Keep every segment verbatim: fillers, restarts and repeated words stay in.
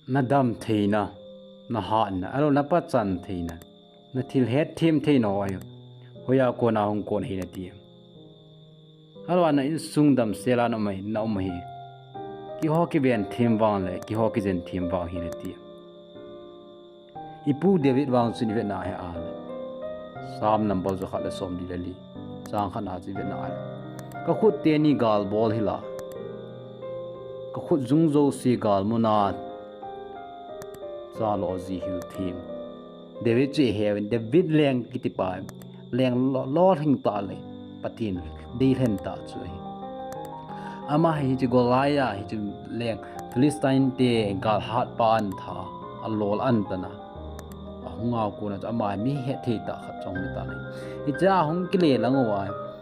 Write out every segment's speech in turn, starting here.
Na dam theina, na hatna, ahilou na pachat theina, na thil hetthem theina ho hi hoiya kona hung kon ahi nati. Ahilou na insung damsel a na um ahi, na um ahi. Keiho kiven them vang le, keiho kijen them vang ahi nati. I pu David vang chun i vet na ahile, Psalm number ja khat le somli le li, chang khat na chu i vet na ahile, ka khut teni gal bol hila, ka khut jung jouse gal muna chalo ji hil them. David chu i heuvin, David leng kiti pa, leng lo, lolhing tah le, Pathen deilhen tah chu ahi. Ama hi hiche Goliath, hiche leng Philistine te gal hat pa ana tha, alol ana tana. Ahung a kona chu ama hi mi hetthei tah khat chu ahung hi tan ahi. Hichea ahung kile lang uva,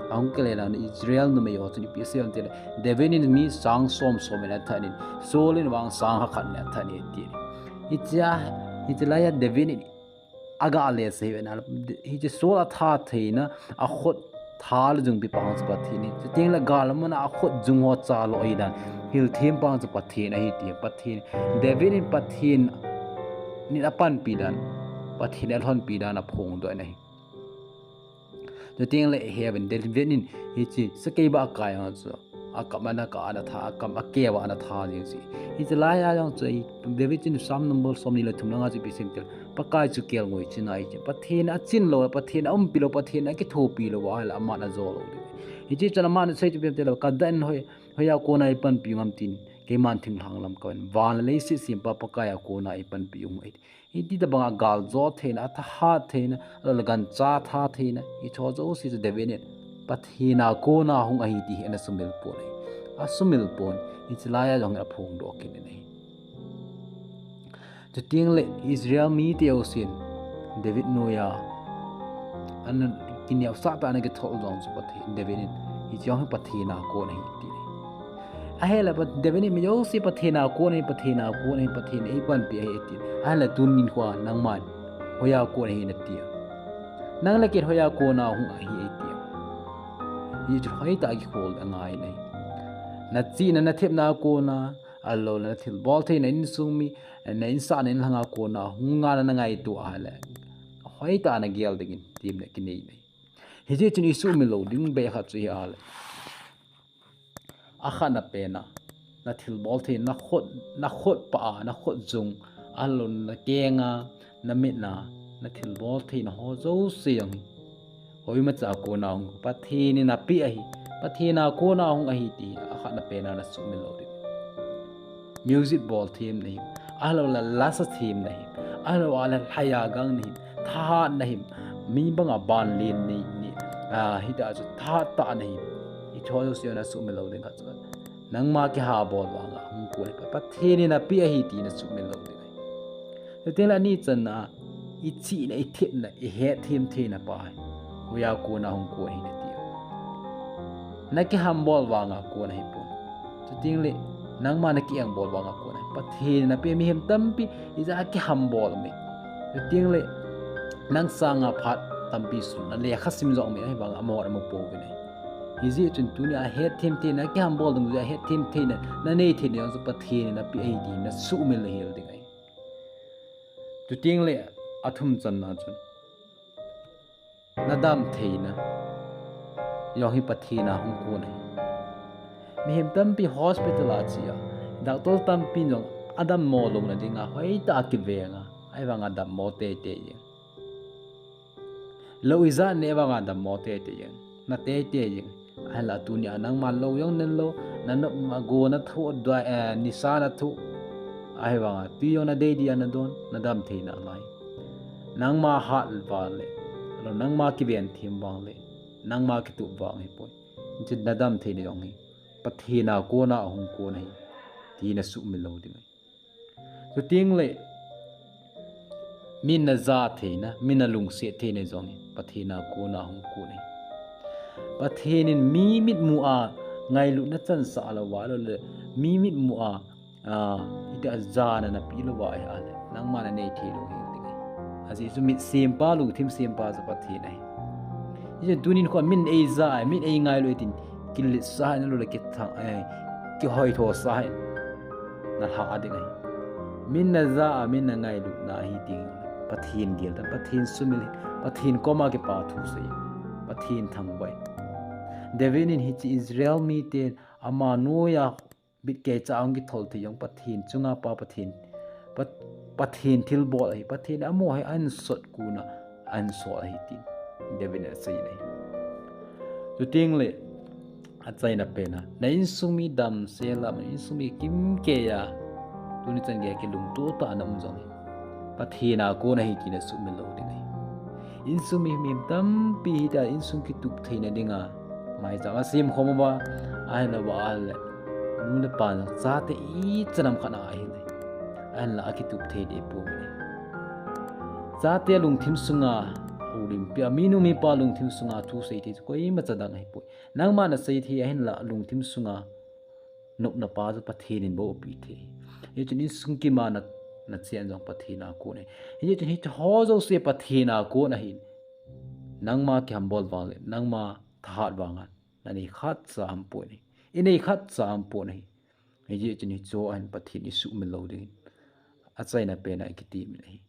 ahung kile lang Israel numei ho chun ipi asei em itile, David in mi sang som som in athat in, Saul in vang sang khat in athat in ati. Hichea, hiche laiya David in aga le sei ve na, hiche Saul atha theina, akhut tha le jung pi pang chu Pathen ahi. Chuteng le gal muna akhut jung ho chalo ahi dan, hil them pang chu Pathen ahi ti, Pathen, David in Pathen in apanpi dan, Pathen in alhonpi dan aphongdoh in ahi. Chuteng le i heuvin, David in hiche sakei ba akai ang chu, akam ana ka ana tha, akam akeu a ana tha jing chu. Hiche laiya jong chu, David chun Psalm number somni le thum langa chu ipi asei em itile, Pakai chu kelngoi china ahi ti. Pathen achin lou, Pathen aumpi lou, Pathen akithopi lou ahile aman ajo lou ding. Hiche chun aman asei chu ipi em itile, ka dan hoi, hoiya kona eipanpi u ham tin, keiman thinglhang lam kaven, van le leiset sempa Pakai a kona eipanpi u ahi. Hiti tabanga gal jo theina, athahat theina, ahilou le gancha tha theina, hicheho jouse chu David in Pathen a kona hung ahi ti hi ana sumil pon ahi. Asumil pon, hiche laiya jong aphongdoh kit in ahi. Chuteng le Israel mite jousen David noiya ana kineosah tah a ana kithol jong chu Pathen, David in hiche jong hi Pathen a kon ahi ti ahi. Ahile Pat-, David in mi jouse Pathen a kon ahi, Pathen a kon ahi, Pathen in eipanpi ahi ati. Ahile tuni nikho a nangman hoiya kon ahi nati a? Nang le kei hoiya kona hung ahi ati a? Hichu hoitah a kikhol angai ahi. Na chihna, na thepna a kona, ahilou le na thilbol theina, insung mi, na insahna inlhang a kona hung a na ngaito ahile, hoitah a na gel dingin temna kinei ahi. Hijeh chun i sumil lou ding bei khat chu hi ahile, akhatna pen a, na thilbol thei, na khut, na khut pah a, na khut jung, ahilou le na keng a, na mit a, na thilbol theina ho jouse jong hi hoimacha a kona hung, Pathen in apeh ahi, Pathen a kona hung ahi ti hi akhatna pen a na sumil lou ding. Music bol them na him, ahilou le lasa them na him, ahilou le lhaiya gang na him, thahat na him, mi banga ban len nei, nei, ah, hita chu thahat tah na him. Hicheho jouse na sumil lou ding khat chu, nangma kihabol vanga hung kon ahi, Pathen in apeh ahi ti na sumil lou ding ahi. Chuteng le ani channa, i chihna, i thepna, i hetthem theina pa hi hoiya kona hung kon ahi nati a? Na kihambol vanga kon ahipon. Chuteng le nangma na kiengbol vanga kon ahi. Pathen in apeh, mihem tampi ijat a kihambol ume. Chuteng le nang sanga phat tampi sun a lekha sim jong ume, ahivanga amahon amu pouvin ahi. Hijeh chun tunia hetthem theina, kihambol dungjui a hetthem theina na nei theina jong chu Pathen in apeh ahi ti na sumil hel ding ahi. Chuteng le athum channa chun, na dam theina jong hi Pathen a hung kon ahi. Mihem tampi hospital a che a, doctor tampin jong adammo louna dinga hoitah a kiveng a, ahivanga dammo teitei jeng. Lou ijat neh vanga dammo teitei jeng, na teitei jeng. Ahinla tunia nangma lou jong nen lou, na nop, na go na thoh, dua, eh, nisa na thoh, ahivanga twi jong na dei dia na don, na dam theina lai. Nangma hat vang le, ahilou nangma kiven them vang le, nangma kitup vang ahipoi. Hiche na dam theina jong hi Pathen a kona ahung kon ahi ti na sumil lou ding ahi. Chuteng le min na ja theina, min na lungset theina jong hi Pathen a kona hung kon ahi. Pathen in mi mitmu a ngailutna chansah louva, ahilou le mi mitmu a, ah, hiti a jana na pe louva ahile, nangma na nei thei lou hel ding ahi. Ajeh chu mit sempa, lungthim sempa chu Pathen ahi. Hichun tuni nikho a min ei ja ahi, min ei ngailu ahi tin, kiletsah in ahilou le kithang, eh, kihoithosah in na lhah ding ahi. Min naja a, min nangailutna ahi ding. Pathen gel tan, Pathen sumil, Pathen koma kipa thu sei, Pathen thangvah. David in hiche Israel mite ama noiya bitkeicha ahung kithol thei jong Pathen chunga pa Pathen, Pat-, Pathen thilbol ahi, Pathen amaho hi ahin sot kuna, ahin sol ahi tin David in asei ahi. Chuteng le, achaina pen a, na insung mi damsel a, na insung mi kimkei a, tuni chan gei a kilungto tah a na um jong hi, Pathen a kon ahi tina sumil lou ding ahi. Insung mi, mi tampi hita, insung kitup theina dinga maicham asem khom uva, ahinla va ahile, nu le pa jong chate ichan ham khat a ahile, ahinla akitup thei deh poi. Chate lungthim sunga houlimpi a, minu mipa lungthim sunga thu sei thei chu koimacha dang ahipoi. Nangma nasei thei ahinla lungthim sunga nopna pa chu Pathen in bou apeh thei. Hichun insung kima na, nachen jong Pathen a kon ahi. Hichun hiche ho jouse Pathen a kon ahin. Nangma kihambol vang le, nangma thahat vang a, nanei khatcha ham poi ahi. Inei khatcha ham poi ahi. Hichun hiche ho ahin Pathen isumil lou dingin, achaina pen a ikiti min ahi.